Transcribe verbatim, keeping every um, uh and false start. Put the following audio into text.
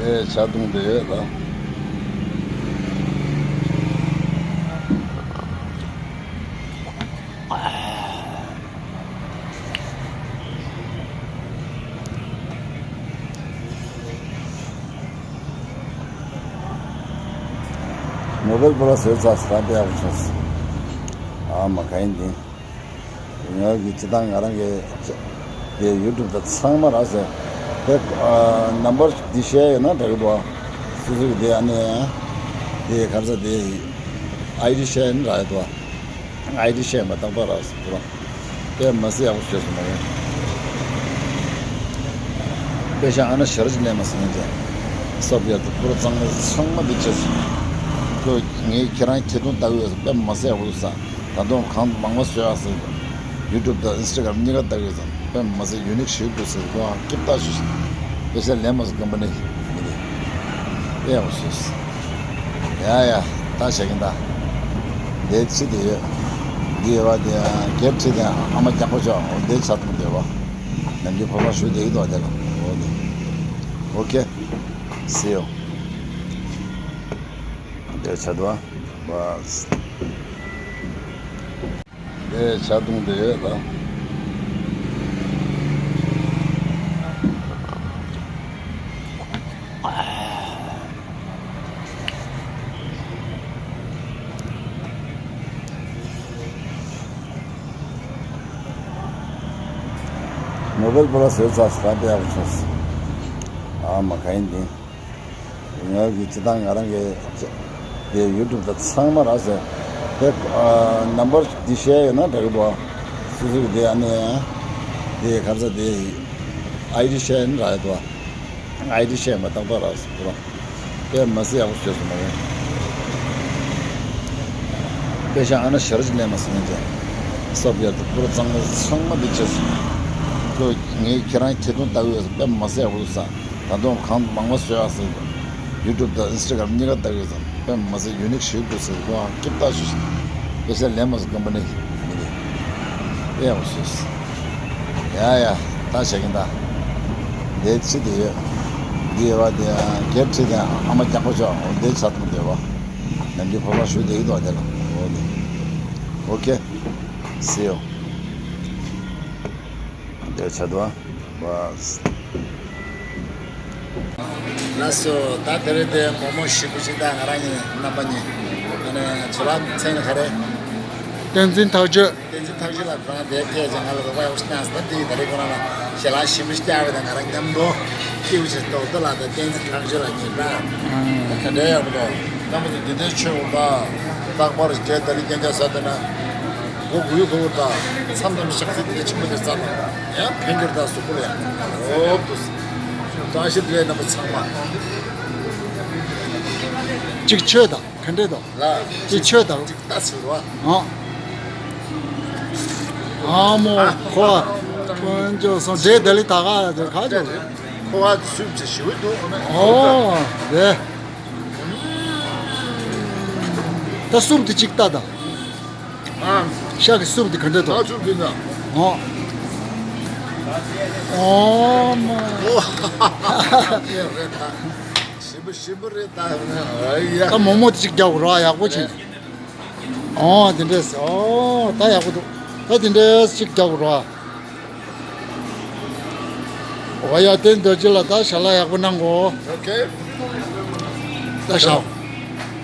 ཨེ་ཇ་བཏུང་བསྡད་ཡོད་ད། མོ་བེལ་པོ་ལ་བཟོས་ཚར་ས་དཔེ་ཡག་པོ་བྱུང་སོང་། ཨ་མ་ག་ཡིན་འདི། ང་གི་སྤྱི་བཏང་ང་རང་གི་དེ་ཡུ་ཊུབ་དང་ཚང་མ་རག་སོང་། དེ་ནམ་བར་འདི་བཤད་ཡོད་ན་འགྲིག་གི་འདུག་ཨ། སོ་སོ་གི་དེ་ཨ་ནི་དེ་ག་རེ་ཟེར་དེ་ཨའི་ཌི་བཤད་ཡོད་ན་རག་གི་འདུག་ཨ། ཨའི་ཌི་བཤད་ཡོད་མ་རྟག་པར་རག་སོང་ཁོ་རང་། དཔེ་མི་སྲིད་ཡག་པོ་བྱས་སོང་མ་རེད། དཔེ་ཤ་ཨ་ན་ཞར་གཅིག་ལེན་མ་སོང་ནས་ཀྱང་། སོབ་ཡར་དུ་པུ་ར་གཙང་མ་ཚང་མ་འདི་བྱས་སོང་། ཁོས་ངས་ཁྱེད་རང་ཁྱེད་དོན་ལྟ་གི་ཡོད་ས་དཔེ་མི་སྲིད་ཡག་པོ་འདུག་ས། ད་དུང་གང་མང་མ་བཟོས་ཡག་ཟེར། ཡུ་ཊུབ་དང་ཨིན་སི་ཊ་གྷ་རམ་གཉིས་ཀ་ལྟ་གི་ཡོད་ས་དཔེ་མི་སྲིད་ཡུ་ནིག་ཞིག་འདུག་ཟེར་ཁོ་ཧ་སྐྱིད་ལྟ་ཞུ་ཞིག་དཔེ་ཤ་ལེན་མ་སོང་ཀམ་པ་ནི་མི་རེད། དཔེ་ཡག་པོ་བཟོས་སོང་། ཡ་ཡ། ད་བྱེད་ཀྱིན་ད། འདི་ཕྱི་དེ་ཡོད། འདི་ཡོད་པ་དེ་སྒེར་ཁྲི་དེ་ཨ་མ་རྒྱག་པོ་ཆོག་འོ་འདི་ཆ་ཐུང་དེ་བ། ནམ་རྒྱུན་ཕོ་བྲང་ཞུ་དེ་ཡོད་དོ་དེ་ལ་འོ་དེ། ཨོ་ཁེ། སི་ཡོ། འདི་ཆ་དུ་བ། འདི་ཇ་བཏུང་བསྡད་ཡོད་ད། མོ་བེལ་པོ་ལ་བཟོས་ཚར་སོང་ད་དཔེ་ཡག་པོ་བྱུང་སོང་། ཨ་མ་ག་ཡིན་འདི། ང་གི་སྤྱི་བཏང་ང་རང་གི་དེ་ཡུ་ཊུབ་དང་ཚང་མ་རག་སོང་། དེ་ནམ་བར་འདི་བཤད་ཡོད་ན་འགྲིག་གི་འདུག་ཨ། སོ་སོ་གི་དེ་ཨ་ནི་དེ་ག་རེ་ཟེར་དེ་ཨའི་ཌི་བཤད་ཡོད་ན་རག་གི་འདུག་ཨ། ཨའི་ཌི་བཤད་མ་རྟག་པར་རག་སོང་ཁོ་རང་། དཔེ་མི་སྲིད་ཡག་པོ་བྱས་སོང་མ་རེད། དཔེ་ཤ་ཨ་ན་ཞར་གཅིག་ལེན་མ་སོང་ནས་ཀྱང་། སོབ་ཡར་དུ་པུ་ར་གཙང་མ་ཚང་མ་འདི་བྱས་སོང་། ཁོས་ངས་ཁྱེད་རང་ཁྱེད་དོན་ལྟ་གི་ཡོད་ས་དཔེ་མི་སྲིད་ཡག་པོ་འདུག་ས། ད་དུང་གང་མང་མ་བཟོས་ཡག་ཟེར། ཡུ་ཊུབ་དང་ཨིན་སི་ཊ་གྷ་རམ་གཉིས་ཀ་ལྟ་གི་ཡོད་ས་དཔེ་མི་སྲིད་ཡུ་ནིག་ཞིག་འདུག་ཟེར་ཁོ་ཧ་སྐྱིད་ལྟ་ཞུ་ཞིག་དཔེ་ཤ་ལེན་མ་སོང་ཀམ་པ་ནི་མི་རེད། དཔེ་ཡག་པོ་བཟོས་སོང་། ཡ་ཡ། ད་བྱེད་ཀྱིན་ད། འདི་ཕྱི་དེ་ཡོད། འདི་ཡོད་པ་དེ་སྒེར་ཁྲི་དེ་ཨ་མ་རྒྱག་པོ་ཆོག་འོ་འདི་ཆ་ཐུང་དེ་བ། ནམ་རྒྱུན་ཕོ་བྲང་ཞུ་དེ་ཡོད་དོ་དེ་ལ་འོ་དེ། ཨོ་ཁེ། སི་ཡོ། འདི་ཆ་དུ་བ། ལགས་སོ། ད་དེ་རིང་དེ་མོག་མོག་ཞིམ་པོ་ཞིག་ད་ང་རང་གཉིས་རྣམ་པ་གཉིས་ཨ་ནི་ཚོ་ལག་མཚན་ག་རེ། བསྟན་འཛིན་ཐག་གཅོད། བསྟན་འཛིན་ཐག་གཅོད་ལགས་ཁོ་རང་དེ་ཐད་ཀྱི་ང་ལ་རོགས་པ་ཡག་པོ་ཞིག་གནང་སོང་། ད་དེ་ཡི་ད་རེས་ཁོ་རང་ལ་ཞལ་ལག་ཞིམ་པོ་ཞིག་བསྐྱལ་བ་དང་ང་རང་མཉམ་དུ་སྐྱིད་པོ་ཞིག་ཏོག་ཏོ་ལ་ད་བསྟན་འཛིན་ཐག་གཅོད་ལགས་གཉིས་ད་ག་འདྲའི་ཡག་པོ་འདུག་རྣམ་པ་ཚོ་འདི་འདྲའི་ཆོས་འོང་ད་རྟག་པར་རྒྱལ་ད་རེས་རྒྱན་ཆ་ཟ་དེ་ན་སྒོ་གུ་ཡུ་གུ་ད་མཚམས་དང་ཞག་ཚི་དེ་ཆེན་པོ་དེ་ཟ་ད་ཡང་ཕན་གྱི་རེད། ད་གཟུགས་པོ་ལ་ཡང་འོབ་ཏུ་བཀྲ་ཤིས་བདེ་ལེགས། རྣམ་པ་ཚང་མ་གཅིག་ཆོས་དང་ག་འདྲས་དང་ལ་གཅིག་ཆོས་དང་གཅིག་ལྟ་ཚུལ་བ། ཨ། ཨ་མོ་ཁོ་དཀོན་མཆོག་གསུམ་རྗེ་ལྡན་ལི་ད་ག་དེ་ག་ཅོ། ཁོ་བ་སུབ་ཅི་ཞུ་འདུག་ཨོ་རེད། ད་སུབ་དེ་གཅིག་ལྟ་དང་། ཨ། ཤ་གི་སུབ་དེ་ག་འདྲ་ད་འདུག་སུབ་དེ་ན། ཨོ། ཨོ་མ། ཨོ། ཞིམ་པོ་ཞིམ་པོ་རེད་ད། ཨ་ཡ། ད་མོག་མོག་དེ་གཅིག་རྒྱག་རོགས་ཡག་པོ་བྱེད། ཨོ་དེ་འདྲས་ཨོ་ད་ཡག་པོ་འདུག་ད་དེ་འདྲས་གཅིག་རྒྱག་རོགས། ཨོ་ཡ་དེ་འདོད་ཅི་ལ་ད་ཞལ་ལག་ཡག་པོ་གནང་གོ། ཨོ་ཁེ། ད་ཞག